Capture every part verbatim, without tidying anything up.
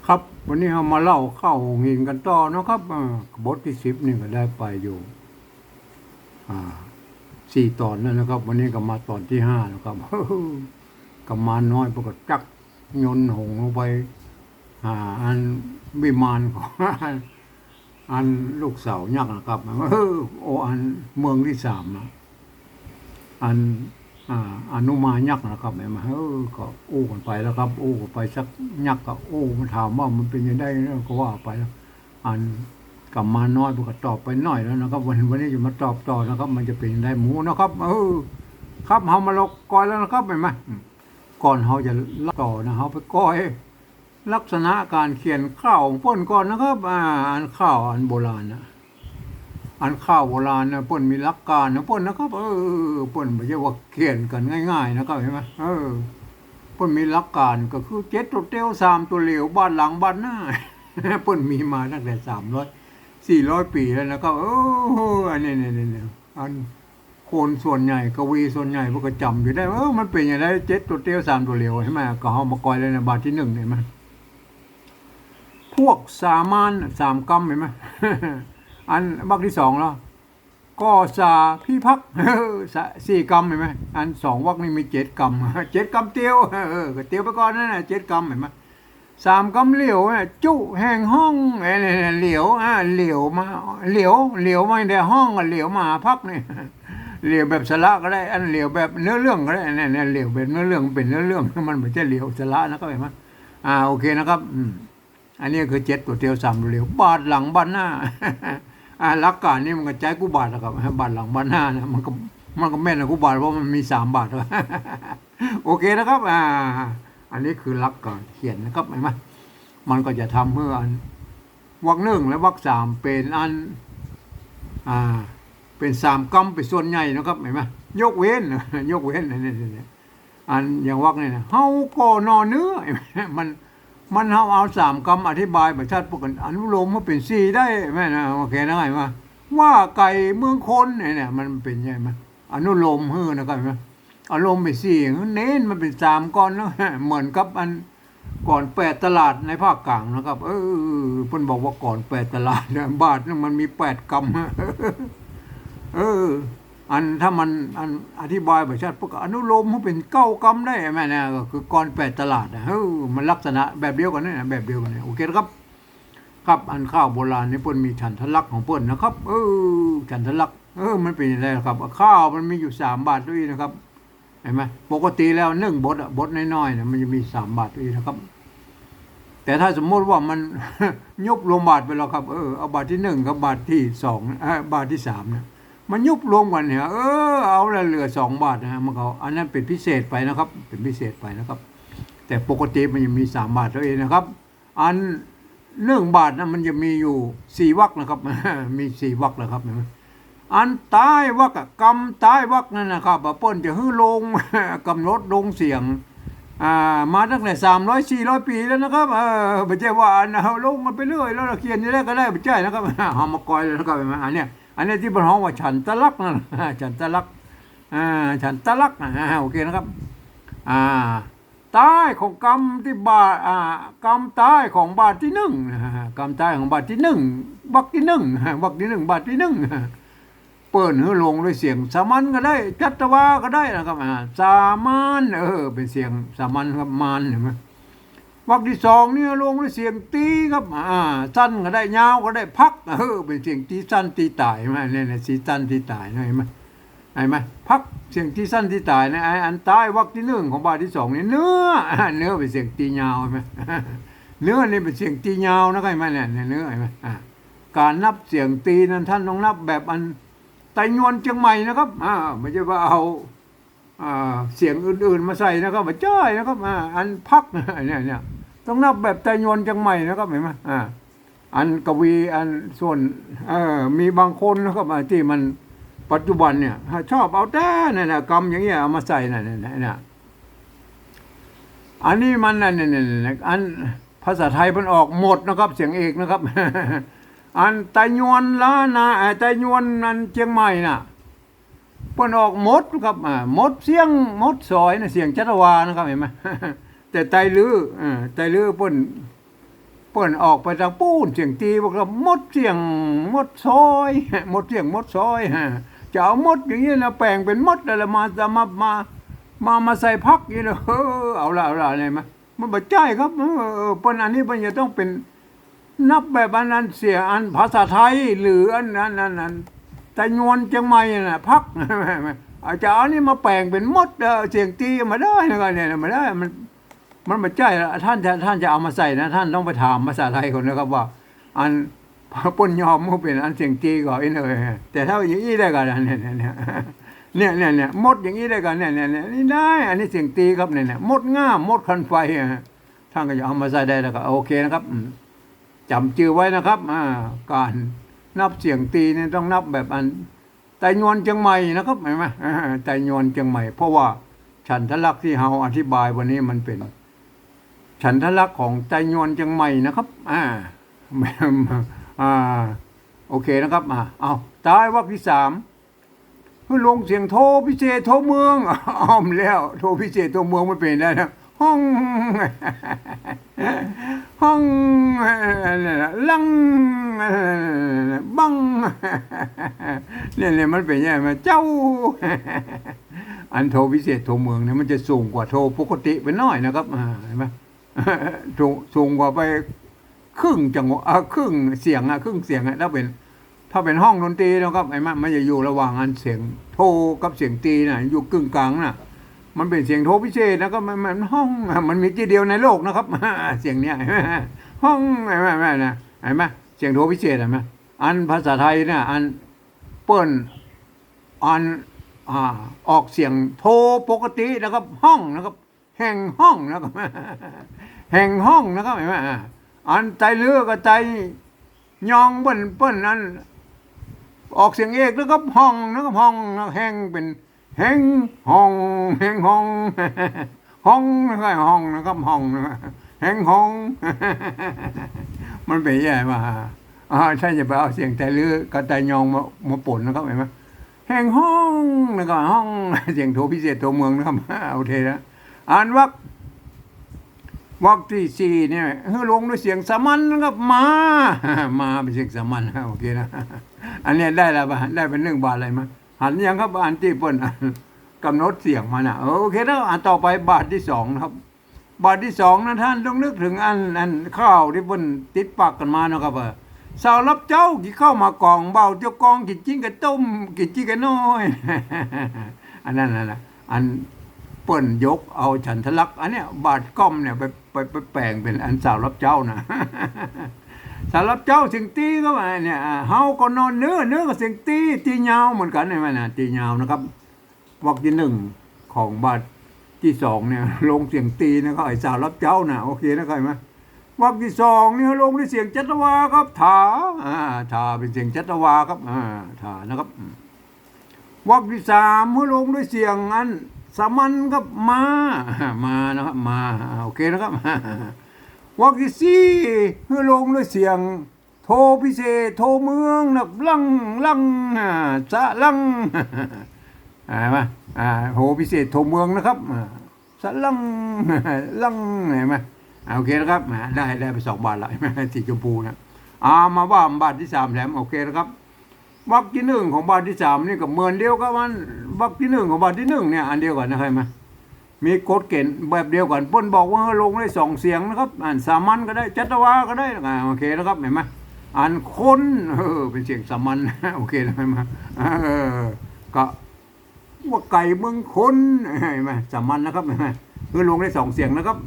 ครับ วันนี้เฮามาเล่าข้าวหุงหินกั๋นต่อนะครับ เออ บทตี้สิบนี่ก็ได้ไปอยู่ อ่า สี่ต๋อนแล้วนะครับ วันนี้ก็มาต๋อนตี้ห้าแล้วครับ กำมารน้อยเปิ้นก็จักยนต์หงส์ลงไป อ่า อันวิมานของ อันลูกสาวยักษ์นะครับ เออ โอ้ อันเมืองตี้สามนะ อัน อ่า อนุมายักษ์นะครับ หันก่อ เออ ก็อู้กั๋นไปแล้วครับ อู้กั๋นไปสักยักษ์ก็อู้มาถามว่ามันเป๋นจะได๋นะ ก็ว่าไปแล้ว อันกำมารน้อยเปิ้นก็ตอบไปหน้อยแล้วนะครับ วัน วันนี้จะมาตอบต่อนะครับ มันจะเป๋นจะได๋หมู่นะครับ เออ ครับ เฮามาลอกกอยแล้วนะครับ หันก่อ อืม ก่อนเฮาจะเล่าต่อนะ เฮาไปกอยลักษณะก๋านเขียนข้าวของเปิ้นก่อนนะครับ อ่า อันข้าวอันโบราณนะ อันข้าวโบราณนะ เปิ้นมีหลักก๋านของเปิ้นนะครับ เออ เปิ้นบ่ใจ้ว่าเขียนกั๋นง่ายๆ นะครับ หันก่อ เออ เปิ้นมีหลักก๋านก็คือ เจ็ดตั๋วเตียว สามตั๋วเหลียว บาดหลังบาดหน้า เปิ้นมีมาตั้งแต่สามร้อย สี่ร้อยปี๋แล้วนะครับ เออ อันนี้ นี่ นี่ นี่ อัน คนส่วนใหญ่ กวีส่วนใหญ่เปิ้นก็จ๋ำอยู่ได้ เออ มันเป๋นจะได๋ เจ็ดตั๋วเตียว สามตั๋วเหลียว หันก่อ ก็เฮามากอยเลยนะ บาทตี้นึ่ง หันก่อ พวกสามัญ สามกำ หันก่อ อันวรรคตี้สองแล้ว ก็สาพิภักษ์ สะ สี่กำ หันก่อ อันสองวรรคนี่มีเจ็ดกำ เจ็ดกำเตียว เออ ก็เตียวไปก่อนนั่นน่ะ เจ็ดกำ หันก่อ สามกำเหลียวน่ะ จุแห่งห้อง เอ้ย เนี่ย เนี่ย เหลียว อ่า เหลียวมา เหลียว เหลียวมาแต่ห้องก็เหลียวมาหาภักดิ์นี่ เหลียวแบบสระก็ได้ อันเหลียวแบบเนื้อเรื่องก็ได้ เนี่ย เนี่ย เหลียวแบบเนื้อเรื่อง เป๋นเนื้อเรื่อง มันบ่ใจ้เหลียวสระนะครับ หันก่อ อ่า โอเคนะครับ อืม อันนี้คือ เจ็ดตั๋วเตียว สามตั๋วเหลียว บาดหลังบาดหน้า อ่า หลักก๋านนี่มันก็ใจ๊กู้บาทนะครับ บาดหลังบาดหน้านะ มันก็ มันก็แม่นนะกู้บาท เพราะมันมีสามบาท โอเคนะครับ อ่า อันนี้คือหลักก๋านเขียนนะครับ หันก่อ มันก็จะทำหื้ออันวรรคนึ่งและวรรคสามเป๋นอัน อ่า เป๋นสามกำเป๋นส่วนใหญ่นะครับ หันก่อ ยกเว้น ยกเว้นอันนี้ อันอย่างวรรคนี่นะ เฮาก็นอเนื้อ มัน มันเฮาเอาสามกำอธิบายบ่ชัด เปิ้นก็อนุโลมหื้อเป๋นสี่ได้ แม่นนะ โอเคนะ หันก่อ ว่าไก่เมืองคน เนี่ย เนี่ย มันเป๋นไง มันอนุโลมหื้อนะครับ หันก่อ อนุโลมเป๋นสี่ เน้นมันเป๋นสามก่อนนะ เหมือนกับอัน ก่อนแปดตลาดในภาคกลางนะครับ เออ เปิ้นบอกว่าก่อนแปดตลาดนะ บาทนึ่งมันมีแปดกำ เออ อันถ้ามัน อันอธิบายบ่ชัด เปิ้นก็อนุโลมหื้อเป๋นเก้ากำได้ แม่นนะ ก็คือก่อนแปดตลาดนะ เออ มันลักษณะแบบเดียวกั๋นนี่นะ แบบเดียวกั๋นนี่ โอเคนะครับ ครับ อันข้าวโบราณนี่เปิ้นมีฉันทะลักษณ์ของเปิ้นนะครับ เออ ฉันทะลักษณ์ เออ มันเป๋นจะได๋ครับ ข้าวมันมีอยู่สามบาทเต้าอี้นะครับ หันก่อ ปกติแล้วนึ่งบดอะ บดน้อยๆ นะ มันจะมีสามบาทเต้าอี้นะครับ แต่ถ้าสมมุติว่ามัน ยุบรวมบาทไปแล้วครับ เออ เอาบาทตี้นึ่งกับบาทตี้สอง เอ่อ บาทตี้สามเนี่ย มันยุบรวมกั๋นเนี่ย เออ เอาละเหลือสองบาทนะ มันก็ อันนั้นเป๋นพิเศษไปนะครับ เป๋นพิเศษไปนะครับ แต่ปกติมันจะมีสามบาทเต้าอี้นะครับ อันนึ่งบาทนะ มันจะมีอยู่สี่วรรคนะครับ มีสี่วรรคนะครับ อันต๊ายวรรคอะ กำต๊ายวรรคนั่นนะครับ เปิ้นจะหื้อลง ก๋ำหนดลงเสียง อ่า มาตั้งแต่สามร้อย สี่ร้อยปี๋แล้วนะครับ เออ บ่ใจ้ว่าอันเอาลงกั๋นไปเรื่อยแล้วเขียนจะได๋ก็ได้ บ่ใจ้นะครับ เฮามากอยเลยนะครับ หันก่อ อันเนี้ย อันเนี้ยตี้เปิ้นฮ้องว่าฉันทะลักษณ์นั่น ฉันทะลักษณ์ อ่า ฉันทะลักษณ์ อ่า โอเคนะครับ อ่า ต๊ายของกำตี้บาท อ่า กำต๊ายของบาทตี้นึ่ง กำต๊ายของบาทตี้นึ่ง วรรคตี้นึ่ง วรรคตี้นึ่ง บาทตี้นึ่ง เปิ้นหื้อลงด้วยเสียงสามัญก็ได้ จัตวาก็ได้นะครับ อ่า สามัญ เออ เป๋นเสียงสามัญครับ มัญ หันก่อ วรรคตี้สองนี่ลงด้วยเสียงตี๋ครับ อ่า สั้นก็ได้ ยาวก็ได้ ภัก เออ เป๋นเสียงตี๋สั้นตี๋ต๋าย หันก่อ เนี่ย เนี่ย ตี๋สั้นตี๋ต๋ายนะ หันก่อ หันก่อ ภัก เสียงตี๋สั้นตี๋ต๋ายนะ ไอ้อันต๊ายวรรคตี้นึ่งของบาทตี้สองนี่ เนื้อ เนื้อเป๋นเสียงตี๋ยาว หันก่อ เนื้อนี่เป๋นเสียงตี๋ยาวนะ หันก่อ เนี่ย เนี่ย เนื้อ หันก่อ อ่า ก๋านนับเสียงตี๋นั้นต้านต้องนับแบบอันไตยวนเจียงใหม่นะครับ อ่า บ่ใจ้ว่าเอา อ่า เสียงอื่นๆ มาใส่นะครับ บ่ใจ้นะครับ อ่า อันภัก เนี่ย เนี่ย ต้องนับแบบไตยวนเจียงใหม่นะครับ หันก่อ อ่า อันกวี อันส่วน เอ่อ มีบางคนนะครับ อ่า ตี้มันปัจจุบันเนี่ย ชอบเอาแต่นั่นแหละ กำอย่างเงี้ย เอามาใส่นั่น นั่น นั่น อันนี้มัน นั่น นั่น นั่น อันภาษาไทยมันออกหมดนะครับ เสียงเอกนะครับ อันไตยวนล้านนา เอ่อ ไตยวนอันเจียงใหม่น่ะ เปิ้นออกหมดครับ อ่า หมดเสียง หมดสอยนะ เสียงจัตวานะครับ หันก่อ แต่ไตลื้อ เอ่อ ไตลื้อเปิ้น ปิ้นออกไปตางปู้น เสียงตีบอกว่าหมดเสี้ยงหมดซอย หมดเสี้ยงหมดซอย จะเอาหมดอย่างนี้นะ แป๋งเป๋นหมดแล้วมา มา มา มา มาใส่พรรคนี่นะ เออ เอาละ เอาละ อะไรมา มันบ่ใจ้ครับ เออ เออ ปิ้นอันนี้ปิ้นจะต้องเป๋น นับแบบอันนั้นเสีย อันภาษาไทย หรืออัน อัน อัน อัน ไตยวนเจียงใหม่น่ะ พรรค อาจจะเอาอันนี้มาแป๋งเป๋นหมด เออ เสียงตีมาได้นะ ก็เนี่ย มาได้ มัน มันบ่ใจ้ละ ท่านจะ ท่านจะเอามาใส่นะ ท่านต้องไปถามภาษาไทยเขานะครับว่า อัน ปิ้นยอมว่าเป๋นอันเสียงตีก่ออีกหน่อย แต่ถ้าอย่างอี้ได้ก่อ เนี่ย เนี่ย เนี่ย เนี่ย เนี่ย เนี่ย หมดอย่างอี้ได้ก่อ เนี่ย เนี่ย เนี่ย นี่ได้ อันนี้เสียงตีครับ เนี่ย เนี่ย หมดง่าม หมดควันไฟอะ ท่านก็จะเอามาใส่ได้แล้วก็โอเคนะครับ อืม จ๋ำจื้อไว้นะครับ อ่า ก๋านนับเสียงตีเนี่ยต้องนับแบบอันไตยวนเจียงใหม่นะครับ หันก่อ อ่า ไตยวนเจียงใหม่ เพราะว่าฉันทลักษณ์ตี้เฮาอธิบายวันนี้มันเป๋นฉันทลักษณ์ของไตยวนเจียงใหม่นะครับ อ่า อ่า โอเคนะครับ อ่า เอา ตายวรรคตี้สาม หื้อลงเสียงโทพิเศษโทเมือง อ้อมแล้ว โทพิเศษโทเมืองมันเป๋นได้นะ ฮ้อง ฮ้อง ลัง บัง เนี่ย เนี่ย มันเป๋นอย่างนี้ เจ้า อันโทพิเศษโทเมืองเนี่ยมันจะสูงกว่าโทปกติไปหน้อยนะครับ อ่า หันก่อ สูง สูงกว่าไปครึ่งจังหวะ อ่ะ ครึ่งเสียงอ่ะ ครึ่งเสียงอ่ะ ถ้าเป๋น ถ้าเป๋นห้องดนตรีนะครับ หันก่อ มันจะอยู่ระหว่างอันเสียงโทกับเสียงตีน่ะ อยู่กึ่งกลางน่ะ มันเป๋นเสียงโทพิเศษนะ ก็มัน มันฮ้องอ่ะ มันมีตี้เดียวในโลกนะครับ เสียงเนี้ย ฮ้อง หันก่อ หันก่อ เสียงโทพิเศษ หันก่อ อันภาษาไทยน่ะ อันปิ้น อัน อ่า ออกเสียงโทปกตินะครับ ฮ้องนะครับ แห่งฮ้องนะครับ แห่งฮ้องนะครับ หันก่อ อ่า อันไตลื้อกับไตยองเปิ้น เปิ้นอันออกเสียงเอกนะครับ ฮ้องนะครับ ฮ้องนะ แห่งเป๋น แห่งฮ้อง แห่งฮ้อง ฮ้องนะครับ ฮ้องนะครับ ฮ้องนะครับ แห่งฮ้อง มันเป๋นอย่างนี้มา อ่า ท่านอย่าไปเอาเสียงไตลื้อกับไตยองมา มาป๋นนะครับ หันก่อ แห่งฮ้อง แล้วก็ฮ้อง เสียงโทพิเศษโทเมืองนะครับ โอเคนะ อันวรรค วรรคตี้สี่เนี่ย หื้อลงด้วยเสียงสามัญนะครับ มา มาเป๋นเสียงสามัญ โอเคนะ อันเนี้ยได้แล้วปะ ได้ไปนึ่งบาทเลยมั้ย หันยังครับ อันตี้เปิ้น ก๋ำหนดเสียงมาน่ะ โอเคนะ อันต่อไปบาทตี้สองนะครับ บาทตี้สองนะ ท่านต้องนึกเถิงอัน อันข้าวตี้เปิ้นติดปากกั๋นมาเนาะครับ เออ สาวรับเจ๊ากิ๋นข้าวหมากกล่อง บ่าวเจ้ากองกิ๋นจิ๊นก๋วยต้ม กิ๋นจิ๊นก๋วยน้อย อันนั้นน่ะนะ อันเปิ้นยกเอาฉันทลักษณ์ อันเนี้ย บาทก้อมเนี่ย ไป ไป ไปแป๋งเป๋นอันสาวรับเจ๊าน่ะ สาวรับเจ๊าเสียงตี้ก็ว่าเนี่ย อ่า เฮาก็นอนเน้อ เน้อก็เสียงตี้ ตี้ยาวเหมือนกั๋น หันก่อ นะ ตี้ยาวนะครับ วรรคตี้นึ่งของบาทตี้สองเนี่ย ลงเสียงตี้นะครับ ไอ้สาวรับเจ๊าน่ะ โอเคนะครับ หันก่อ วรรคตี้สองนี่ลงด้วยเสียงจัตวาครับ ถา อ่า ถาเป๋นเสียงจัตวาครับ อ่า ถานะครับ อืม วรรคตี้สามหื้อลงด้วยเสียงอันสามัญครับ มา มานะครับ มา อ่า โอเคนะครับ วรรคตี้สี่หื้อลงด้วยเสียง โทพิเศษโทเมืองนะ ลัง ลัง อ่า สะลัง อ่า มา อ่า โทพิเศษโทเมืองนะครับ อ่า สะลัง ลัง หันก่อ อ่า โอเคนะครับ อ่า ได้ ได้ไปสองบาทละ สีชมพูนะ อ่า มาว่าบาทตี้สามแถม โอเคนะครับ วรรคตี้นึ่งของบาทตี้สามนี่ก็เหมือนเดียวกับอัน วรรคตี้นึ่งของบาทตี้นึ่งเนี่ย อันเดียวกั๋นนะครับ หันก่อ มีกฎเก๋ณฑ์แบบเดียวกั๋น เปิ้นบอกว่าลงได้สองเสียงนะครับ อันสามัญก็ได้ จัตวาก็ได้ อ่า โอเคนะครับ หันก่อ อันคน เออ เป๋นเสียงสามัญ โอเคนะ หันก่อ เออ ก็ว่าไก่เมืองคน หันก่อ สามัญนะครับ หันก่อ หื้อลงได้สองเสียงนะครับ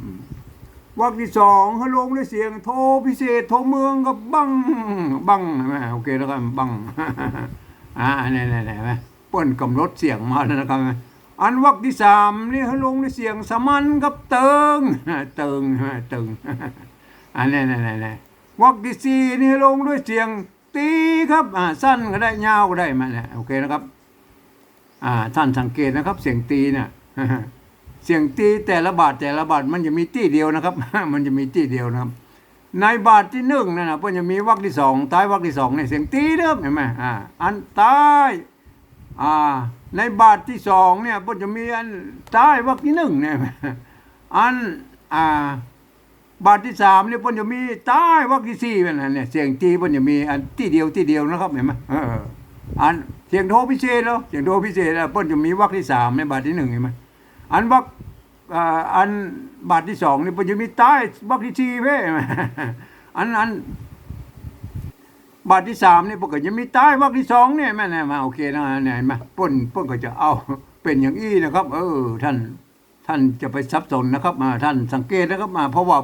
วรรคตี้สองหื้อลงได้เสียงโทพิเศษโทเมืองครับ บัง บัง หันก่อ โอเคนะครับ บัง อ่า เนี่ย เนี่ย เนี่ย หันก่อ เปิ้นก๋ำหนดเสียงมาแล้วนะครับ อันวรรคตี้สามนี่หื้อลงด้วยเสียงสามัญครับ เติง เติง เติง อันนี้ นี่ นี่ นี่ วรรคตี้สี่นี่หื้อลงด้วยเสียงตีครับ อ่า สั้นก็ได้ ยาวก็ได้ มาเนี่ย โอเคนะครับ อ่า ท่านสังเกตนะครับ เสียงตีเนี่ย เสียงตีแต่ละบาท แต่ละบาทมันจะมีตี้เดียวนะครับ มันจะมีตี้เดียวนะครับ ในบาทตี้นึ่งนั่นน่ะ เปิ้นจะมีวรรคตี้สอง ท้ายวรรคตี้สองเนี่ย เสียงตีเดิม หันก่อ อ่า อันท้าย อ่า ในบาทตี้สองเนี่ย เปิ้นจะมีอันท้ายวรรคตี้นึ่งเนี่ย อัน อ่า บาทตี้สามนี่เปิ้นจะมีใต้วรรคตี้สี่ แม่นนะเนี่ย เสียงตี้เปิ้นจะมีอันตี้เดียวตี้เดียวนะครับ หันก่อ เออ อันเสียงโทพิเศษเนาะ เสียงโทพิเศษอะ เปิ้นจะมีวรรคตี้สามในบาทตี้นึ่ง หันก่อ อันวรรค เอ่อ อันบาทตี้สองนี่เปิ้นจะมีใต้วรรคตี้สี่เว้ย หันก่อ อัน อันบาทตี้สามนี่เปิ้นก็จะมีใต้วรรคตี้สองเนี่ย แม่นนะ มา โอเคนะ เนี่ย หันก่อ เปิ้น เปิ้นก็จะเอาเป๋นอย่างอี้นะครับ เออ ท่าน ท่านจะไปสับสนนะครับ อ่า ท่านสังเกตนะครับ อ่า เพราะว่า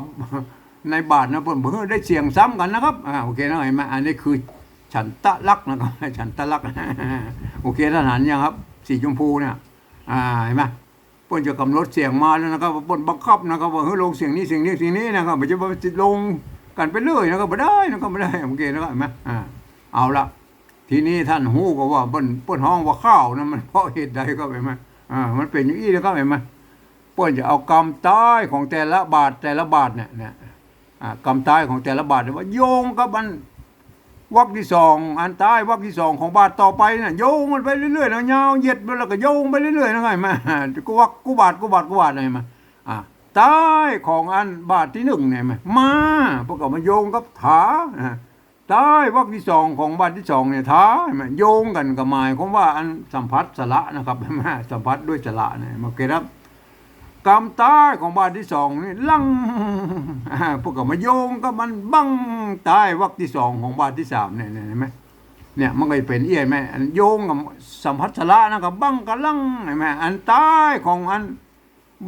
ในบาทนะ เปิ้นบ่ได้เสียงซ้ำกั๋นนะครับ อ่า โอเคนะ หันก่อ อันนี้คือฉันทะลักษณ์นะครับ ฉันทะลักษณ์ โอเค ท่านหันยังครับ สีชมพูเนี่ย อ่า หันก่อ เปิ้นจะกำหนดเสียงมาแล้วนะครับ เปิ้นบังคับนะครับ ว่าหื้อลงเสียงนี้ เสียงนี้ เสียงนี้นะครับ บ่ใจ้ว่าจะลงกั๋นไปเรื่อยนะครับ บ่ได้นะครับ บ่ได้ โอเคนะครับ หันก่อ อ่า เอาละ ทีนี้ท่านฮู้ก็ว่าเปิ้น เปิ้นฮ้องว่าข้าวนะ มันเพราะเหตุใดครับ หันก่อ อ่า มันเป๋นอย่างอี้นะครับ หันก่อ เปิ้นจะเอากำใต้ของแต่ละบาท แต่ละบาทเนี่ย เนี่ย อ่า กำใต้ของแต่ละบาทเนี่ยว่าโยงกับอันวรรคตี้สอง อันใต้วรรคตี้สองของบาทต่อไปเนี่ย โยงมันไปเรื่อยๆ นะ ยาวเหยียดไปแล้วก็โยงไปเรื่อยๆ นะ หันก่อ กู้วรรค กู้บาท กู้บาท กู้บาท หันก่อ อ่า ใต้ของอันบาทตี้นึ่งเนี่ย มา มา เปิ้นก็มาโยงกับถา อ่า ใต้วรรคตี้สองของบาทตี้สองเนี่ย ถา หันก่อ โยงกั๋นก็หมายความว่าอันสัมผัสสระนะครับ หันก่อ สัมผัสด้วยสระเนี่ย โอเคครับ กำใต้ของบาทตี้สองนี่ ลัง อ่า เปิ้นก็มาโยงกับมัน บัง ใต้วรรคตี้สองของบาทตี้สามเนี่ย เนี่ย หันก่อ เนี่ย มันก็จะเป๋นอี้ หันก่อ อันโยงกับสัมผัสสระนะ ก็บังกับลัง หันก่อ อันใต้ของอัน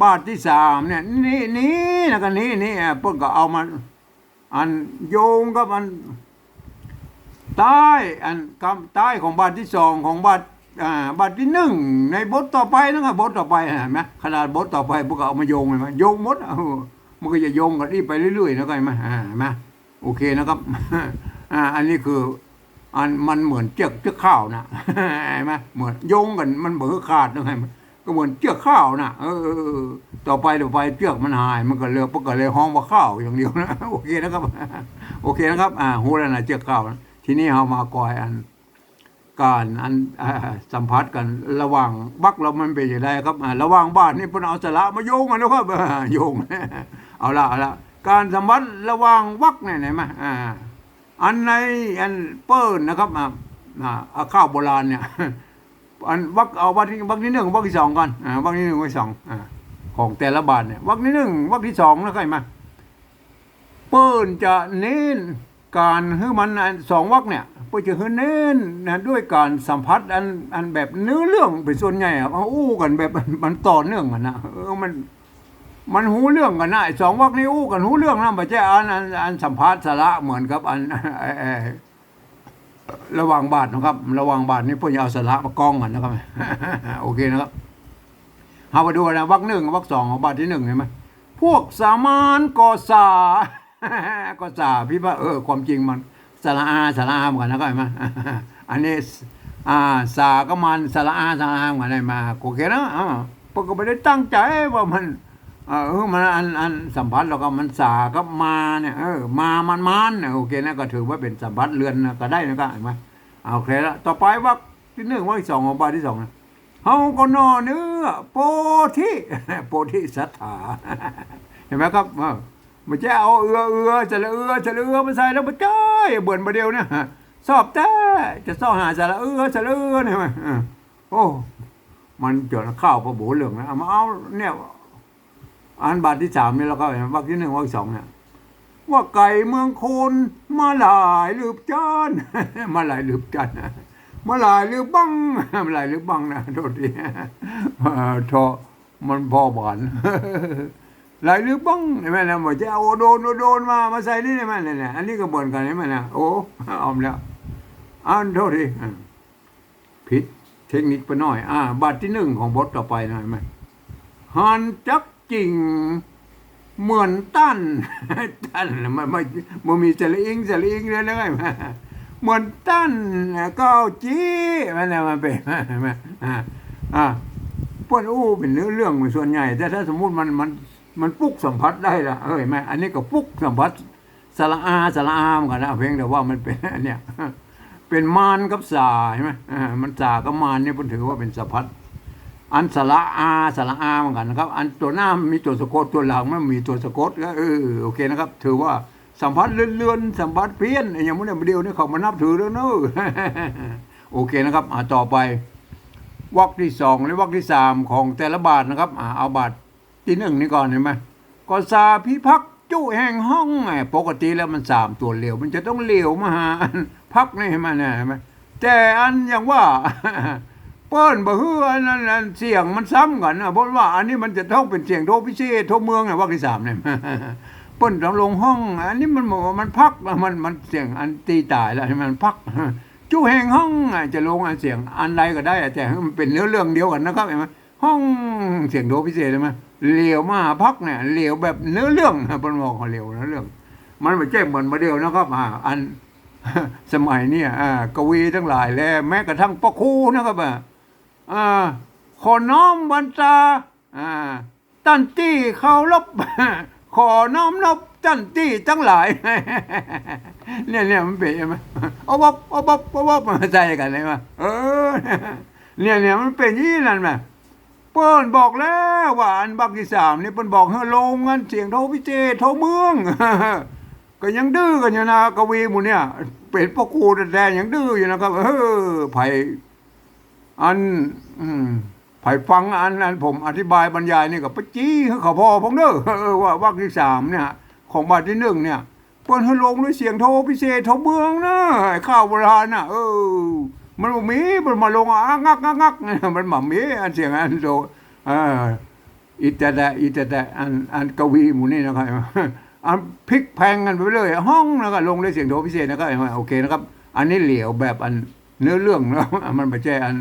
บาทตี้สามเนี่ย นี้ นี้นะ ก็นี้ นี้ อ่า เปิ้นก็เอามา อันโยงกับอันใต้อันกำใต้ของบาทตี้สองของบาท อ่า บาทตี้นึ่งในบทต่อไปนะครับ บทต่อไป หันก่อ ขนาดบทต่อไปเปิ้นก็เอามาโยง หันก่อ โยงหมด เออ มันก็จะโยงกั๋นอี้ไปเรื่อยๆ นะ หันก่อ อ่า หันก่อ โอเคนะครับ อ่า อันนี้คือ อันมันเหมือนเจื้อก เจื้อกข้าวนะ หันก่อ เหมือนโยงกั๋น มันบ่หื้อขาดนะ หันก่อ ก็เหมือนเจื้อกข้าวนะ เออ ต่อไป ต่อไปเจื้อกมันหาย มันก็เลย มันก็เลยฮ้องว่าข้าวอย่างเดียวนะ โอเคนะครับ โอเคนะครับ อ่า ฮู้แล้วนะ เจื้อกข้าวนะ ทีนี้เฮามาก่อยอัน ก๋านอัน อ่า สัมผัสกั๋นระหว่างวรรคแล้วมันเป๋นจะไดครับ อ่า ระหว่างบาทนี่เปิ้นเอาสระมาโยงกั๋นนะครับ อ่า โยง เอาละ เอาละ ก๋านสัมผัสระหว่างวรรคเนี่ย หันก่อ อ่า อันในอันเปิ้นนะครับ อ่า อ่า เอาข้าวโบราณเนี่ย อันวรรค เอาวรรคตี้ วรรคตี้นึ่ง วรรคตี้สองก่อน อ่า วรรคตี้นึ่ง วรรคตี้สอง อ่า ของแต่ละบาทเนี่ย วรรคตี้นึ่ง วรรคตี้สอง นะ หันก่อ เปิ้นจะเน้นก๋านหื้อมัน อันสองวรรคเนี่ย เปิ้นจะหื้อเน้นนะ ด้วยก๋านสัมผัสอัน อันแบบเนื้อเรื่องเป๋นส่วนใหญ่อะ เอาอู้กั๋นแบบมันต่อเนื่องกั๋นนะ เออ มัน มันฮู้เรื่องกั๋นนะ ไอ้สองวรรคนี่อู้กั๋นฮู้เรื่องนะ บ่ใจ้อัน อัน อันสัมผัสสระเหมือนกับอัน ไอ้ ไอ้ ระหว่างบาทนะครับ ระหว่างบาทนี่เปิ้นจะเอาสระมาก้องกั๋นนะครับ โอเคนะครับ เฮามาดูนะ วรรคตี้นึ่ง วรรคตี้สองของบาทตี้นึ่ง หันก่อ พวกสามัญก็สา ก็สา พี่ว่า เออ ความจริงมันสระอา สระอาเหมือนกั๋นนะครับ หันก่อ อันนี้ อ่า สากับมัญ สระอา สระอาเหมือนกั๋น หันก่อ โอเคนะ อ่า เปิ้นก็บ่ได้ตั้งใจ๋ว่ามัน เออ มันอัน อันสัมผัสแล้วก็มันสากับมาเนี่ย เออ มา มัน มันเนี่ย โอเคนะ ก็ถือว่าเป๋นสัมผัสเรือนนะ ก็ได้นะ ก็หันก่อ โอเคละ ต่อไปวรรคตี้นึ่ง วรรคตี้สองของบาทตี้สองนะ เฮาก็หน่อเนื้อโพธิ โพธิสัตถา หันก่อ เออ บ่ใจ้เอาเอือ เอือ สระเอือ สระเอือมาใส่แล้ว บ่ใจ้ เหมือนบ่าเดี่ยวเนี่ย สอบแต๊จะเซาะหาสระเอือ สระเอือเนี่ย เออ โอ้ มันจ๋นข้าวปะโบ๋เรื่องนะ เอามาเอาเนี่ย อันบาทตี้สามนี่แล้วก็ วรรคตี้นึ่ง วรรคตี้สองเนี่ย ว่าไก่เมืองโคน มาหลายลืบจันทน์ มาหลายลืบจันทน์ มาหลายลืบบั้ง มาหลายลืบบั้งนะ โทษที เอ่อ ทอ มันพอบ่หัน หลายลืบบั้ง หันก่อ นะ บ่ใจ้เอาโอโดน โอโดนมา มาใส่นี่ หันก่อ นะ อันนี้ก็เหมือนกั๋น หันก่อ นะ โอ้ เอาแล้ว อัน โทษที อ่า ผิดเทคนิคไปหน่อย อ่า บาทตี้นึ่งของบทต่อไปนะ หันก่อ หันจักจิ่งเหมือนตัน ตัน มัน มัน มันมีสระอิง สระอิงเรื่อยๆ เหมือนตัน เก้าจี้ มันน่ะ มันเป๋น อ่า อ่า เปิ้นอู้เป๋นเรื่อง เรื่องส่วนใหญ่ แต่ถ้าสมมุติมัน มัน มันปลุกสัมผัสได้ละ เออ หันก่อ อันนี้ก็ปลุกสัมผัส สระอา สระอาเหมือนกั๋นนะ เพียงแต่ว่ามันเป๋นอันเนี่ย เป๋นมารกับสา หันก่อ อ่า มันสากับมารเนี่ย เปิ้นถือว่าเป๋นสัมผัส อันสระอา สระอาเหมือนกั๋นนะครับ อันตั๋วหน้ามีตั๋วสะกด ตั๋วหลังมันมีตั๋วสะกด ก็ เออ โอเคนะครับ ถือว่าสัมผัสเลือนๆ สัมผัสเพี้ยน ไอ้อย่างพวกเนี้ย บ่าเดี่ยวนี้เขาบ่นับถือแล้วเนาะ โอเคนะครับ อ่า ต่อไป วรรคตี้สองและวรรคตี้สามของแต่ละบาทนะครับ อ่า เอาบาทตี้นึ่งนี่ก่อน หันก่อ ก็สาพิภักษ์จุแห่งห้อง อ่า ปกติแล้วมันสามตั๋วเหลียว มันจะต้องเหลียวมาหาอันภักษ์นี่ หันก่อ เนี่ย หันก่อ แต่อันอย่างว่า เปิ้นบ่หื้ออันนั้น อันเสียงมันซ้ำกั๋นนะ เพราะว่าอันนี้มันจะต้องเป๋นเสียงโทพิเศษ โทเมืองนะ วรรคตี้สามเนี่ย เปิ้นต้องลงห้อง อันนี้มันบอกว่ามันภักษ์ มัน มันเสียงอันตี้ต๋ายแล้ว มันภักษ์ จุแห่งห้อง อ่ะ จะลงอันเสียงอันใดก็ได้ อ่ะ แต่หื้อมันเป๋นเนื้อเรื่องเดียวกั๋นนะครับ หันก่อ ห้อง เสียงโทพิเศษ หันก่อ เหลียวมาหาภักษ์เนี่ย เหลียวแบบเนื้อเรื่องนะ เปิ้นบอกว่าเหลียวเนื้อเรื่อง มันบ่ใจ้เหมือนบ่าเดี่ยวนะครับ อ่า อัน สมัยเนี่ย อ่า กวีตังหลายแล แม้กระทั่งป้อครูนะครับ อ่า อ่า ขอน้อมวันตา อ่า ต้านตี้เคารพ ขอน้อมนบต้านตี้ตังหลาย เนี่ย เนี่ย มันเป๋น หันก่อ เอาวับ เอาวับ เอาวับ มาใส่กั๋นเลยว่า เออ เนี่ย เนี่ย มันเป๋นอย่างนั้นนะ เปิ้นบอกแล้วว่าอันวรรคตี้สามนี่เปิ้นบอกหื้อลงอันเสียงโทพิเศษ โทเมือง ก็ยังดื้อกั๋นอยู่นะ กวีหมู่เนี่ย เป๋นป้อครูแต๊ๆ ยังดื้ออยู่นะครับ เออ ใผ อัน อืม ใผฟังอัน อันผมอธิบายบรรยายนี่ก็ไปจี้หื้อเขาผ่อพ่องเน่อ เออ ว่าวรรคตี้สามเนี่ย ของบาทตี้นึ่งเนี่ย เปิ้นหื้อลงด้วยเสียงโทพิเศษ โทเมืองนะ ไอ้ข้าวโบราณน่ะ เออ มันบ่มี เปิ้นมาลงอะงัก งัก งัก มันบ่มีอันเสียงอันโท เออ อิตาแตะ อิตาแตะ อัน อันกวีหมู่นี้นะครับ อันพลิกแพลงกั๋นไปเลย ห้องแล้วก็ลงด้วยเสียงโทพิเศษนะครับ โอเคนะครับ อันนี้เหลียวแบบอันเนื้อเรื่องนะ มันบ่ใจ้อัน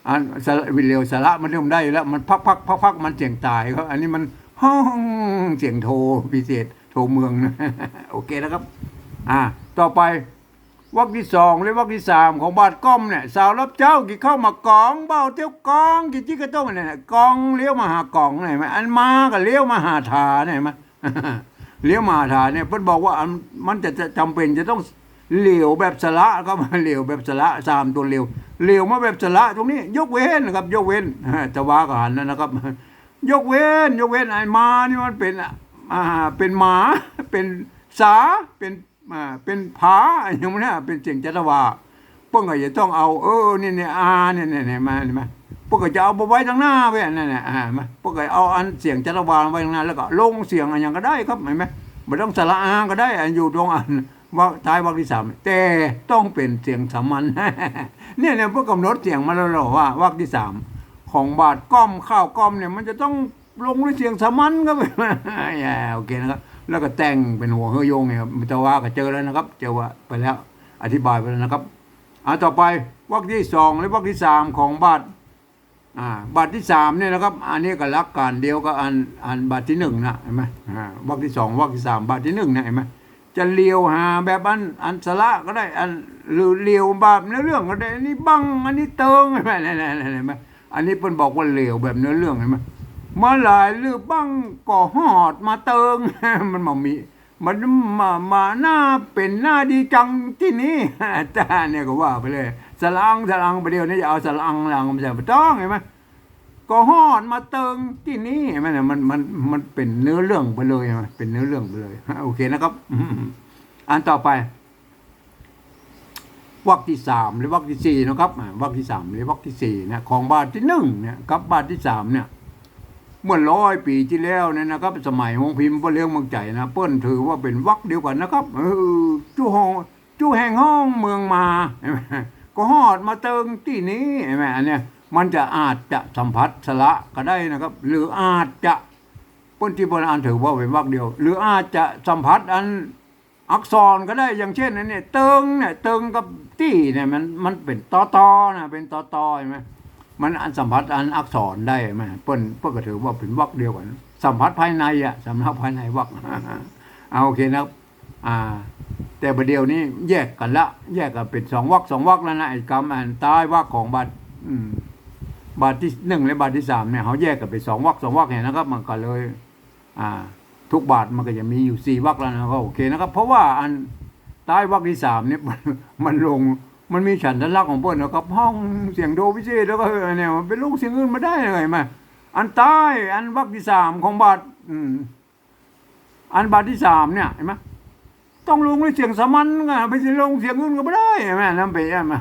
อันสระ เหลียวสระมันเริ่มได้แล้ว มันภักษ์ ภักษ์ ภักษ์ ภักษ์ มันเสียงต๋ายครับ อันนี้มันห้อง เสียงโทพิเศษ โทเมืองนะ โอเคนะครับ อ่า ต่อไป วรรคตี้สองและวรรคตี้สามของบาทก้อมเนี่ย สาวรับเจ๊ากิ๋นข้าวหมากกอง บ่าวเตียวกอง กิ๋นจิ๊กกะต้งเนี่ย กองเลี้ยวมาหากอง หันก่อ อันมาก็เลี้ยวมาหาถา หันก่อ เลี้ยวมาหาถาเนี่ย เปิ้นบอกว่าอัน มันจะ จะจ๋ำเป๋นจะต้องเหลียวแบบสระครับ เหลียวแบบสระ สามตั๋วเหลียว เหลียวมาแบบสระตรงนี้ ยกเว้นนะครับ ยกเว้น ตะวาก็หันแล้วนะครับ ยกเว้น ยกเว้น ไอ้มานี่มันเป๋น อ่า เป๋นหมา เป๋นสา เป๋น อ่า เป๋นผา อย่างนี้นะ เป๋นเสียงจัตวา เปิ้นก็จะต้องเอา เออ นี่ นี่ อา เนี่ย เนี่ย เนี่ย มา เห็นไหม เปิ้นก็จะเอาไปไว้ตังหน้าไว้ อันนั้นน่ะ อ่า มา เปิ้นก็เอาอันเสียงจัตวาไว้ตังหน้า แล้วก็ลงเสียงอันหยังก็ได้ครับ เห็นไหม บ่ต้องสระอาก็ได้ อันอยู่ตรงอัน วรรค ท้ายวรรคตี้สาม แต่ต้องเป๋นเสียงสามัญ เนี่ย เนี่ย เปิ้นกำหนดเสียงมาแล้วเหรอ ว่าวรรคตี้สามของบาทก้อม ข้าวก้อมเนี่ย มันจะต้อง ลงด้วยเสียงสามัญครับ อ่า โอเคนะครับ แล้วก็แต่งเป๋นหัวเฮอโยงเนี่ยครับ จัตวาก็เจอแล้วนะครับ เจอว่าไปแล้ว อธิบายไปแล้วนะครับ อ่า ต่อไป วรรคตี้สองและวรรคตี้สามของบาท อ่า บาทตี้สามเนี่ยนะครับ อันนี้ก็หลักก๋านเดียวกับอัน อันบาทตี้นึ่งนะ เห็นไหม อ่า วรรคตี้สอง วรรคตี้สาม บาทตี้นึ่งเนี่ย เห็นไหม จะเหลียวหาแบบอัน อันสระก็ได้ อัน หรือเหลียวแบบเนื้อเรื่องก็ได้ อันนี้บั้ง อันนี้เติง เห็นไหม เห็นไหม อันนี้เปิ้นบอกว่าเหลียวแบบเนื้อเรื่อง เห็นไหม มาหลายลือบั้งก็ฮอดมาเติง มันบ่มี มันมา มาหน้าเป๋นหน้าดีจังตี้นี่ จ้าเนี่ยก็ว่าไปเลย สระอัง สระอัง บ่าเดี่ยวนี้จะเอาสระอัง สระอัง มาใส่ บ่ต้อง เห็นไหม ก็ฮอดมาเติงตี้นี่ เห็นไหมเนี่ย มัน มัน มันเป๋นเนื้อเรื่องไปเลย เห็นไหม เป๋นเนื้อเรื่องไปเลย โอเคนะครับ อันต่อไป วรรคตี้สามและวรรคตี้สี่นะครับ อ่า วรรคตี้สามและวรรคตี้สี่นะ ของบาทตี้นึ่งเนี่ย กับบาทตี้สามเนี่ย เมื่อร้อยปี๋ตี้แล้วเนี่ยนะครับ สมัยโฮงพิมพ์ป้อเลี้ยงเมืองใจ๋นะ เปิ้นถือว่าเป๋นวรรคเดียวกั๋นนะครับ เออ จุห้อง จุแห่งห้องเมืองมา ก็ฮอดมาเติงตี้นี้ เห็นไหม อันเนี้ย มันจะอาจจะสัมผัสสระก็ได้นะครับ หรืออาจจะ เปิ้นตี้เปิ้นอันถือว่าเป๋นวรรคเดียว หรืออาจจะสัมผัสอันอักษรก็ได้ อย่างเช่นอันเนี้ย เติงเนี่ย เติงกับตี้เนี่ย มัน มันเป๋นตอตอนะ เป๋นตอตอ เห็นไหม มันอันสัมผัสอันอักษรได้ เห็นไหม เปิ้น เปิ้นก็ถือว่าเป๋นวรรคเดียวกั๋น สัมผัสภายในอะ สัมผัสภายในวรรค เอา โอเคนะครับ อ่า แต่บ่าเดี่ยวนี้แยกกั๋นละ แยกกั๋นเป๋นสองวรรค สองวรรคแล้วนะ ไอ้กำอันท้ายวรรคของบาท อืม บาทตี้นึ่งและบาทตี้สามเนี่ย เฮาแยกกั๋นเป๋นสองวรรค สองวรรคเนี่ยนะครับ มันก็เลย อ่า ทุกบาทมันก็จะมีอยู่สี่วรรคแล้วนะ ก็โอเคนะครับ เพราะว่าอันท้ายวรรคตี้สามเนี่ย มัน มันลง มันมีฉันทลักษณ์ของเปิ้นนะครับ ฮ้องเสียงโดพิเศษ แล้วก็ เออ เนี่ย มันไปลงเสียงอื่นบ่ได้เลย หันก่อ อันต๋าย อันวรรคตี้สามของบาท อืม อันบาทตี้สามเนี่ย หันก่อ ต้องลงด้วยเสียงสามัญ อ่ะ ไปลงเสียงอื่นก็บ่ได้ หันก่อ นั่นไป หันก่อ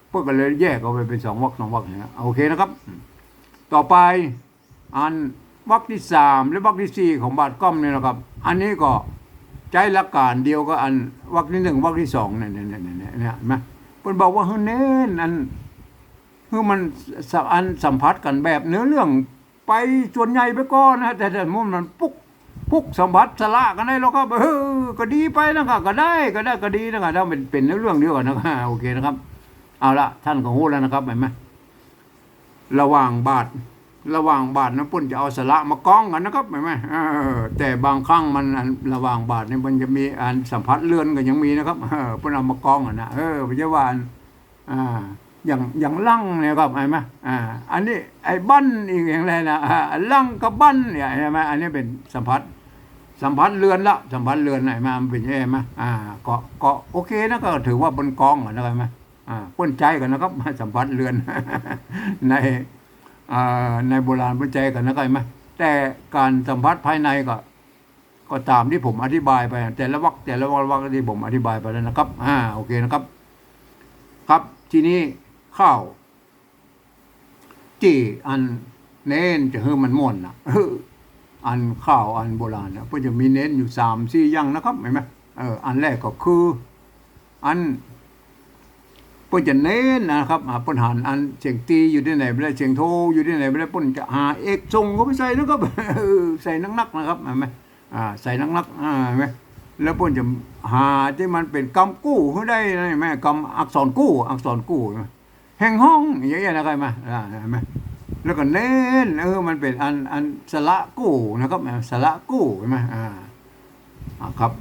เปิ้นก็เลยแยกออกไปเป๋นสองวรรคสองวรรคเนี่ย โอเคนะครับ ต่อไป อันวรรคตี้สามและวรรคตี้สี่ของบาทก้อมเนี่ยนะครับ อันนี้ก็ใจ๊หลักก๋านเดียวกับอันวรรคตี้หนึ่ง วรรคตี้สองเนี่ย เนี่ย เนี่ย เนี่ย เนี่ย หันก่อ เปิ้นบอกว่าหื้อเน้นอัน หื้อมันสะ อันสัมผัสกั๋นแบบเนื้อเรื่องไปส่วนใหญ่ไปก่อนนะ แต่ แต่มัน มันปุ๊ก ปุ๊กสัมผัสสระกั๋นได้แล้วก็ เออ ก็ดีไปนะ ก็ ก็ได้ ก็ได้ ก็ดีนะ ก็ได้ เป๋น เป๋นเนื้อเรื่องเดียวกั๋นนะ โอเคนะครับ เอาละ ต้านก็ฮู้แล้วนะครับ หันก่อ ระหว่างบาท ระหว่างบาทนั้นเปิ้นจะเอาสระมาก้องกั๋นนะครับ หันก่อ เออ แต่บางครั้งมัน อันระหว่างบาทนี่มันจะมีอันสัมผัสเรือนก็ยังมีนะครับ เออ เปิ้นเอามาก้องกั๋นนะ เออ บ่ใจ้ว่าอัน อ่า อย่าง อย่างหลังเนี่ยครับ หันก่อ อ่า อันนี้ไอ้บั้นอีกอย่างไรนะ อ่า หลังกับบั้นเนี่ย หันก่อ อันนี้เป๋นสัมผัส สัมผัสเรือนละ สัมผัสเรือน หันก่อ มันเป๋น หันก่อ อ่า ก็ ก็โอเคนะ ก็ถือว่าเปิ้นก้องกั๋นนะ หันก่อ อ่า เปิ้นใจ๊กั๋นนะครับ สัมผัสเรือน ใน อ่า ในโบราณเปิ้นใจ๊กั๋นนะ หันก่อ แต่ก๋านสัมผัสภายในก็ ก็ต๋ามตี้ผมอธิบายไป แต่ละวรรค แต่ละวรรค วรรคตี้ผมอธิบายไปแล้วนะครับ อ่า โอเคนะครับ ครับ ทีนี้ข้าว ตี้อันเน้นจะหื้อมันม่วนน่ะ เออ อันข้าวอันโบราณน่ะ เปิ้นจะมีเน้นอยู่สามสี่อย่างนะครับ หันก่อ เออ อันแรกก็คือ อัน เปิ้นจะเน้นนะครับ อ่า เปิ้นหันอันเสียงตีอยู่ตี้ไหนบ่ได้ เสียงโทอยู่ตี้ไหนบ่ได้ เปิ้นจะหาเอกส่งเข้าไปใส่นะครับ เออ ใส่นักๆ นะครับ หันก่อ อ่า ใส่นักๆ อ่า หันก่อ แล้วเปิ้นจะหาตี้มันเป๋นกำกู้หื้อได้นะ หันก่อ กำอักษรกู้ อักษรกู้ หันก่อ แห่งฮ้อง อย่างเงี้ยนะครับ หันก่อ อ่า หันก่อ แล้วก็เน้น เออ มันเป๋นอัน อันสระกู้นะครับ อ่า สระกู้ หันก่อ อ่า อ่า ครับ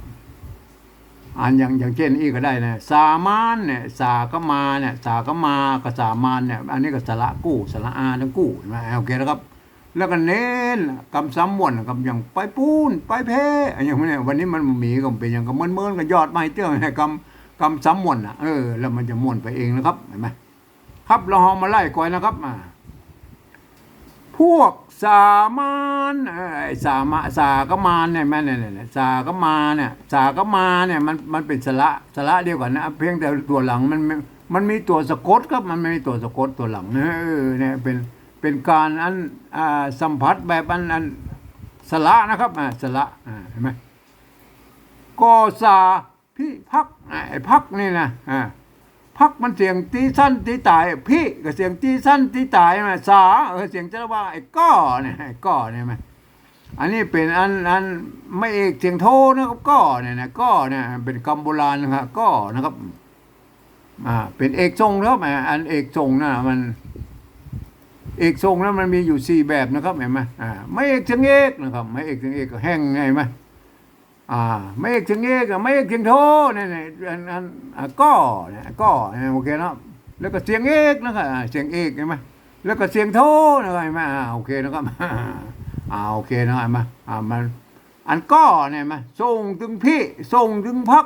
อันอย่าง อย่างเจ้นอี้ก็ได้นะ สามานเนี่ย สากับมาเนี่ย สากับมากับสามานเนี่ย อันนี้ก็สระกู้ สระอาตึงกู้ หันก่อ โอเคนะครับ แล้วก็เน้นกำซ้ำม่วน กำอย่างไปปู๊น ไปแพ้ อะหยังพวกเนี้ย วันนี้มันบ่มี ก็เป๋นหยัง ก็เมินๆ ก็หยอดมาหื้อเตื้อ กำ กำซ้ำม่วนน่ะ เออ แล้วมันจะม่วนไปเองนะครับ หันก่อ ครับ แล้วเฮามาไล่ก่อนนะครับ อ่า พวกสามาน เอ่อ ไอ้สามะ สากับมานเนี่ย แม่นเนี่ย เนี่ย สากับมาเนี่ย สากับมาเนี่ย มัน มันเป๋นสระ สระเดียวกั๋นนะ เพียงแต่ตั๋วหลังมัน มัน มันมีตั๋วสะกดครับ มันมีตั๋วสะกดตั๋วหลังนะ เออ เนี่ย เป๋น เป๋นก๋านอัน อ่า สัมผัสแบบอัน อันสระนะครับ อ่า สระ อ่า หันก่อ ก็สา พิภัก อ่ะ ไอ้ภักนี่นะ อ่ะ ภักมันเสียงตีสั้นตีต๋าย พิก็เสียงตีสั้นตีต๋ายมา สา เออ เสียงจะว่า ไอ้ก้อเนี่ย ไอ้ก้อเนี่ยมา อันนี้เป๋นอัน อันไม้เอกเสียงโทนะครับ ก้อเนี่ยนะ ก้อเนี่ย เป๋นกำโบราณนะครับ ก้อนะครับ อ่า เป๋นเอกส่งนะครับ อ่า อันเอกส่งนะ มัน เอกส่งนะ มันมีอยู่สี่แบบนะครับ หันก่อ อ่า ไม้เอกเสียงเอกนะครับ ไม้เอกเสียงเอกก็แห่ง หันก่อ อ่า ไม้เอกเสียงเอกอะ ไม้เอกเสียงโทเนี่ย เนี่ย อัน อัน อ่า ก้อเนี่ย ก้อเนี่ย โอเคเนาะ แล้วก็เสียงเอกนะครับ อ่า เสียงเอกหันก่อ แล้วก็เสียงโทนะครับ หันก่อ อ่า โอเคนะครับ อ่า โอเคนะครับ หันก่อ อ่า มัน อันก้อเนี่ยหันก่อ ส่งตึงพิ ส่งตึงภัก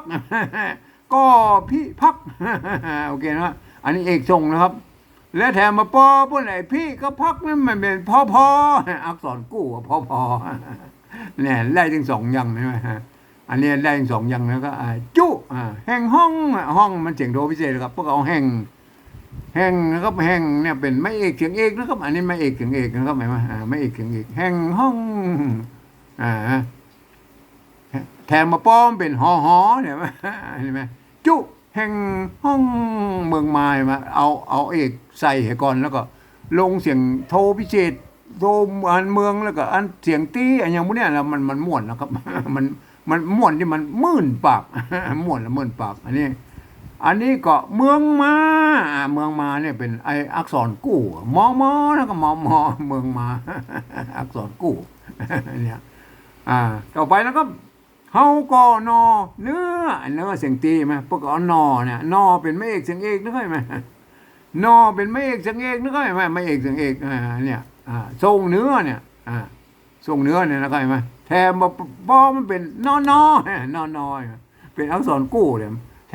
ก้อพิภัก โอเคนะครับ อันนี้เอกส่งนะครับ แล้วแถมมาปอปุ้น ไอ้พิกับภักนั้นมันเป๋นพอพอ อักษรกู้อะ พอพอ เนี่ย ได้ตึงสองอย่าง หันก่อ อันนี้ได้ตึงสองอย่าง แล้วก็ อ่า จุ อ่า แห่งฮ้องอะ ฮ้องมันเสียงโทพิเศษครับ เปิ้นก็เอาแห่ง แห่งนะครับ แห่งเนี่ยเป๋นไม้เอกเสียงเอกนะครับ อันนี้ไม้เอกเสียงเอกนะครับ หันก่อ อ่า ไม้เอกเสียงเอก แห่งฮ้อง อ่า แถมมาปอมันเป๋นหอหอเนี่ย หันก่อ จุ แห่งฮ้องเมืองมา หันก่อ เอา เอาเอกใส่เหียก่อน แล้วก็ลงเสียงโทพิเศษ โทอันเมือง แล้วก็อันเสียงตี้ อะหยังพวกเนี้ยนะ มัน มันม่วนนะครับ มัน มันม่วนตี้มันมื่นปาก ม่วนละมื่นปาก อันนี้ อันนี้ก็เมืองมา อ่า เมืองมาเนี่ยเป๋นไอ้อักษรกู้ มอมอ แล้วก็มอมอ เมืองมา อักษรกู้ เนี่ย อ่า ต่อไปนะครับ เฮาก็หน่อเนื้อ เนื้อเสียงตี้หันก่อ เปิ้นก็เอาหน่อเนี่ย หน่อเป๋นไม้เอกเสียงเอกนึกเข้าไหม หน่อเป๋นไม้เอกเสียงเอกนึกเข้าไหม ไม้เอกเสียงเอก อ่า เนี่ย อ่า ส่งเนื้อเนี่ย อ่า ส่งเนื้อเนี่ยนึกเข้าไหม แถมมาปอมันเป๋นนอนอ นอนอ เป๋นอักษรกู้เนี่ย แถ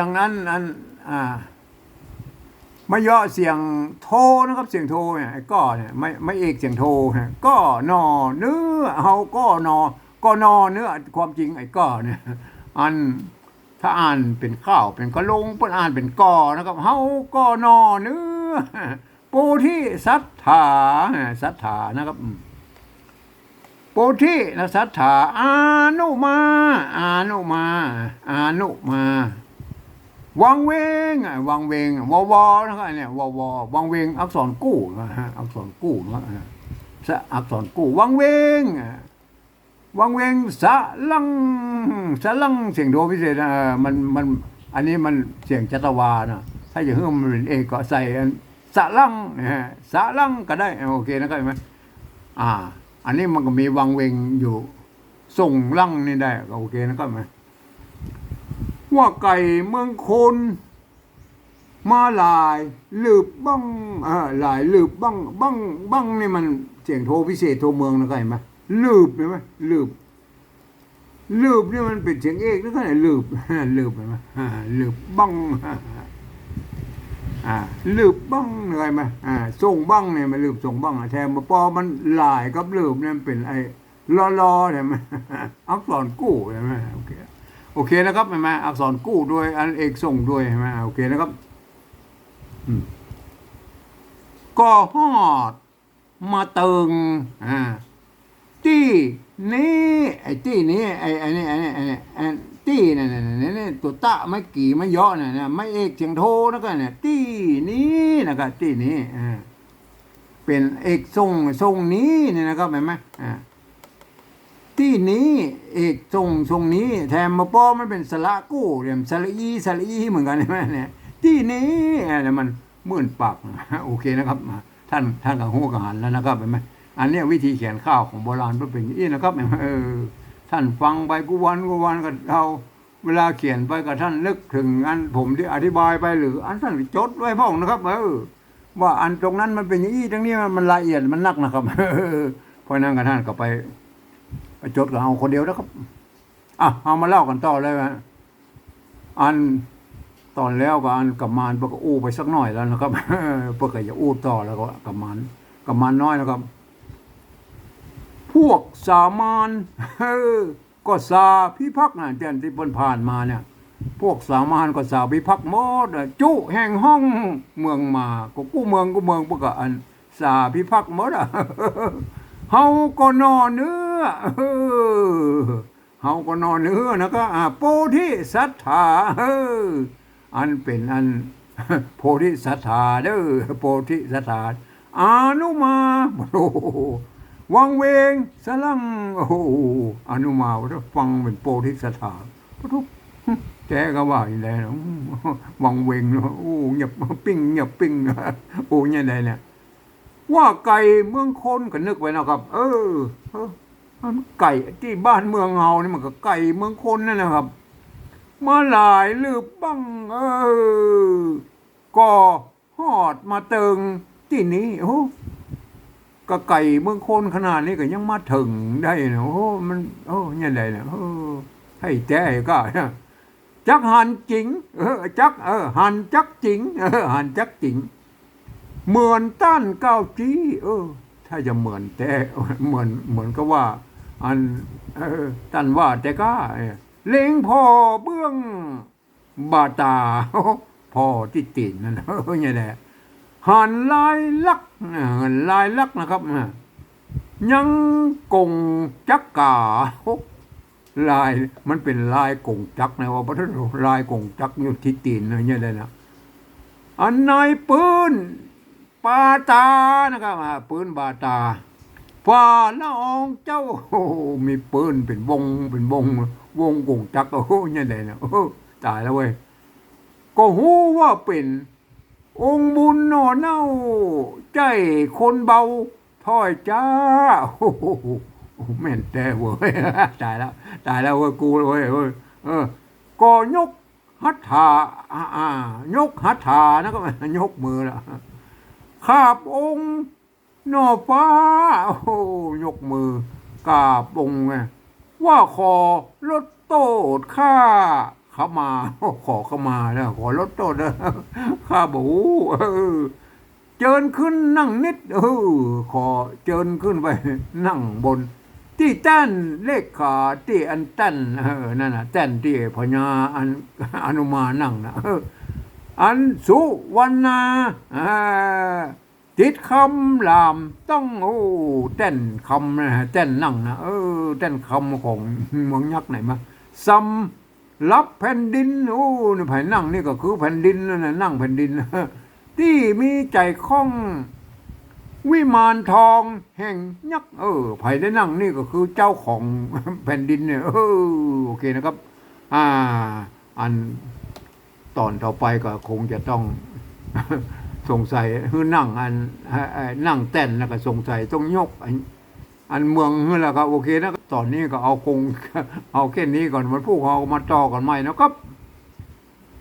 ยงอัน อัน อ่า มาเยาะเสียงโทนะครับ เสียงโทเนี่ย ไอ้ก้อเนี่ย ไม้ ไม้เอกเสียงโทฮะ ก้อนอเนื้อ เฮาก้อนอ ก้อนอเนื้อ ความจริงไอ้ก้อเนี่ย อัน ถ้าอ่านเป๋นข้าวเป๋นกะลง เปิ้นอ่านเป๋นก้อนะครับ เฮาก้อนอเนื้อ โปธิสัตถา ศรัทธานะครับ อืม โปธินะ ศรัทธา อานุมา อานุมา อานุมา วังเวงอ่ะ วังเวงอ่ะ ว ว นะครับ เนี่ย ว ว วังเวง อักษรกู้นะฮะ อักษรกู้นะครับ อ่า สะ อักษรกู้ วังเวงอ่ะ วังเวง สะลัง สะลัง เสียงโทพิเศษนะ เออ มัน มัน อันนี้มันเสียงจัตวานะ ถ้าจะหื้อมันเป๋นเอกก็ใส่อัน สะลังนะฮะ สะลังก็ได้ โอเคนะครับ เห็นไหม อ่า อันนี้มันก็มีวังเวงอยู่ ส่งลังนี่ได้ ก็โอเคนะครับ เห็นไหม ว่าไก่เมืองคน มาหลายลืบบั้ง เออ หลายลืบบั้ง บั้ง บั้งนี่มันเสียงโทพิเศษโทเมืองนะครับ เห็นไหม ลืบ เห็นไหม ลืบ ลืบนี่มันเป๋นเสียงเอกนะครับ ลืบ ลืบ เห็นไหม อ่า ลืบบั้ง อ่า ลืบบั้งนะครับ เห็นไหม อ่า ส่งบั้งเนี่ย มันลืบส่งบั้งอ่ะ แถมปอมันหลายกับลืบเนี่ยมันเป๋นไอ้ ลอลอ ใช่ไหม อักษรกู้ ใช่ไหม โอเค โอเคนะครับ เห็นไหม อักษรกู้ด้วย อันเอกส่งด้วย ใช่ไหม โอเคนะครับ อืม ก็ฮอดมาเติง อ่า ตี้นี้ ไอ้ตี้นี้ ไอ้ ไอ้นี่ ไอ้นี่ ไอ้นี่ ไอ้ตี้เนี่ย เนี่ย เนี่ย เนี่ย ตั๋วตะไม้กี่ไม้เยาะเนี่ย เนี่ย ไม้เอกเสียงโทนะครับ เนี่ย ตี้นี้นะครับ ตี้นี้ อ่า เป๋นเอกส่ง ส่งนี้เนี่ยนะครับ เห็นไหม อ่า ตี้นี้ เอกส่ง ส่งนี้ แถมมาปอมันเป๋นสระกู้ เนี่ย สระอี สระอีเหมือนกั๋น ใช่ไหม เนี่ย ตี้นี้ อ่า แล้วมันเมื่นปาก โอเคนะครับ อ่า ท่าน ท่านก็ฮู้ก็หันแล้วนะครับ เห็นไหม อันเนี้ยวิธีเขียนข้าวของโบราณมันเป๋นอย่างนี้นะครับ เออ ท่านฟังไปกู้วันกู้วันก็เอา เวลาเขียนไปก็ท่านนึกเถิงอันผมตี้อธิบายไป หรืออันท่านจดไว้พ่องนะครับ เออ ว่าอันตรงนั้นมันเป๋นอย่างอี้ ตรงนี้มัน มันละเอียดมันนักนะครับ เพราะฉะนั้นก็ท่านก็ไป ไปจดก็เอาคนเดียวนะครับ อ่ะ เอามาเล่ากั๋นต่อเลยฮะ อันต๋อนแล้วก็อันกุมารเปิ้นก็อู้ไปสักหน่อยแล้วนะครับ เปิ้นก็จะอู้ต่อแล้วก็กุมาร กุมารน้อยนะครับ พวกสามาน เออ ก็สาพิภักษ์นะ แต่ตี้เปิ้นผ่านมาเนี่ย พวกสามานก็สาพิภักษ์หมดอะ จุแห่งห้องเมืองมา ก็กู้เมืองกู้เมืองเปิ้นก็อันสาพิภักษ์หมดอะ เฮาก็นอเนื้อ เออ เฮาก็นอเนื้อนะก็ อ่า โพธิสัตถา เออ อันเป๋นอัน โพธิสัตถาเด้อ โพธิสัตถา อานุมา โอ้โห วังเวง สะลัง โอ้โห อานุมา ฟังเป๋นโพธิสัตถา ปะทุ แกก็ว่าอย่างไรนะ วังเวงเนาะ โอ้ เงียบปิ้ง เงียบปิ้ง โอ้ อย่างไรเนี่ย ว่าไก่เมืองคนก็นึกไว้นะครับ เออ เออ มันไก่ตี้บ้านเมืองเฮานี่มันก็ไก่เมืองคนนั่นนะครับ มาหลายลืบบั้ง เออ ก็ฮอดมาเติงตี้นี้ โอ้ ก็ไก่เมืองคนขนาดนี้ก็ยังมาเถิงได้นะ โอ้ มัน โอ้ อย่างไรเนี่ย เออ ไอ้แต๊ก้านะ จักหันจิ๋ง เออ จัก เออ หันจักจิ๋ง เออ หันจักจิ๋ง เหมือนต้านก้าวจี้ เออ ถ้าจะเหมือนแต๊ เหมือน เหมือนกับว่า อัน เออ ต้านว่าแต๊ก้า เออ เล็งผ่อเบื้องบ่าต๋า ผ่อตี้ตี๋นนั่น เออ อย่างไร หันลายลักษณ์ หันลายลักษณ์นะครับ ยังก๋งจักกา ลาย มันเป๋นลายก๋งจักรนะ ว่าปะทุ ลายก๋งจักรอยู่ตี้ตี๋นนะ อย่างไรนะ อันในปื้นบ่าต๋านะครับ อ่า ปื้นบ่าต๋า ฝ่าละอองเจ้า โอ้โห มีปื้นเป๋นวง เป๋นวง วงก๋งจักร โอ้โห อย่างไรนะ โอ้โห ต๋ายแล้วเว้ย ก็ฮู้ว่าเป๋น องค์บุญหน่อเน่า ใจ้คนเบาถ้อยจ๊า โอ้โห แม่นแต๊เว้ย ต๋ายแล้ว ต๋ายแล้วเว้ย กูเว้ย เว้ย เออ ก็ยกหัตถา อ่า อ่า ยกหัตถานะ ก็ยกมือละ ใค กราบองค์หน่อฟ้า โอ้ ยกมือกราบองค์ไง ว่าขอลดโต้ษข้าขมา ขอขมานะ ขอลดโต้ษนะ ข้าบ่ฮู้ เออ เจิญขึ้นนั่งนิด เออ ขอเจิญขึ้นไปนั่งบน ตี้แต้นเลขา ตี้อันแต้น เออ นั่นน่ะ แต้นตี้พญาอัน หนุมานนั่งน่ะ เออ อันสุวรรณา อ่า ติดคำหลามต้อง โอ้ แต้นคำนะ แต้นนั่งนะ เออ แต้นคำของเมืองยักษ์ไหนมา สำหรับแผ่นดิน โอ้ นี่ใผนั่งนี่ก็คือแผ่นดินนั่นน่ะ นั่งแผ่นดิน ตี้มีใจ๋ข้องวิมานทองแห่งยักษ์ เออ ใผได้นั่งนี่ก็คือเจ้าของแผ่นดินเนี่ย เออ โอเคนะครับ อ่า อัน ต๋อนต่อไปก็คงจะต้อง สงสัย หื้อนั่งอัน เอ่อ นั่งแต้นแล้วก็สงสัยต้องยกอัน อันเมืองหื้อแล้วก็โอเคนะ ต๋อนนี้ก็เอาคง เอาแค่นี้ก่อน วันพูกเฮามาต่อกั๋นใหม่นะครับ